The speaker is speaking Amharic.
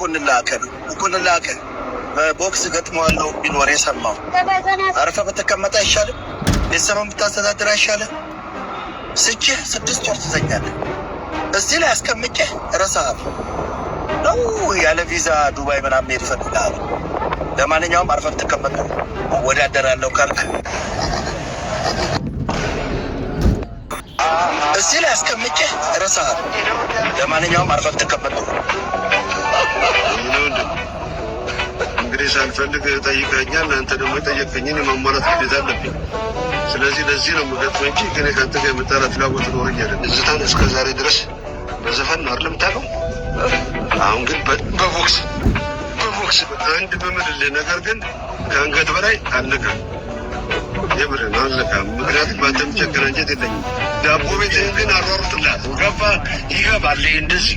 መኮንን ላከ ነው። መኮንን ላከ በቦክስ ገጥመዋለሁ ቢል ወሬ ሰማሁ። አርፈህ ብትቀመጥ አይሻልም? ቤተሰብን ብታስተዳድር አይሻልም? ስቼህ 6 ወር ትተኛለህ። እዚህ ላይ አስቀምጬህ እረሳሃለሁ። ነው ያለ ቪዛ ዱባይ ምናምን መሄድ እፈልጋለሁ። ለማንኛውም አርፈህ ብትቀመጥ፣ እወዳደራለሁ ካልክ እዚህ ላይ አስቀምጬህ እረሳሃለሁ። ለማንኛውም አርፈህ ብትቀመጥ። እንግዲህ ሳልፈልግ ጠይቀኸኛል። አንተ ደግሞ የጠየቅኸኝን የማሟላት ግዴታ አለብኝ። ስለዚህ ለዚህ ነው የምገጥመው እንጂ ከእኔ ከአንተ ጋር የመጣላት ፍላጎት ኖረኝ አይደለም። ትዝታን እስከ ዛሬ ድረስ በዘፈን ነው አይደል የምታውቀው? አሁን ግን በቦክስ አንድ በምልልህ ነገር ግን ከአንገት በላይ አልነካም። የምርህን አልነካም። ምክንያቱም በአንተ የምቸገር አንጀት የለኝም። ዳቦ ቤትህን ግን አሯሩጥላት። ገባ ይገባል እንደዚህ።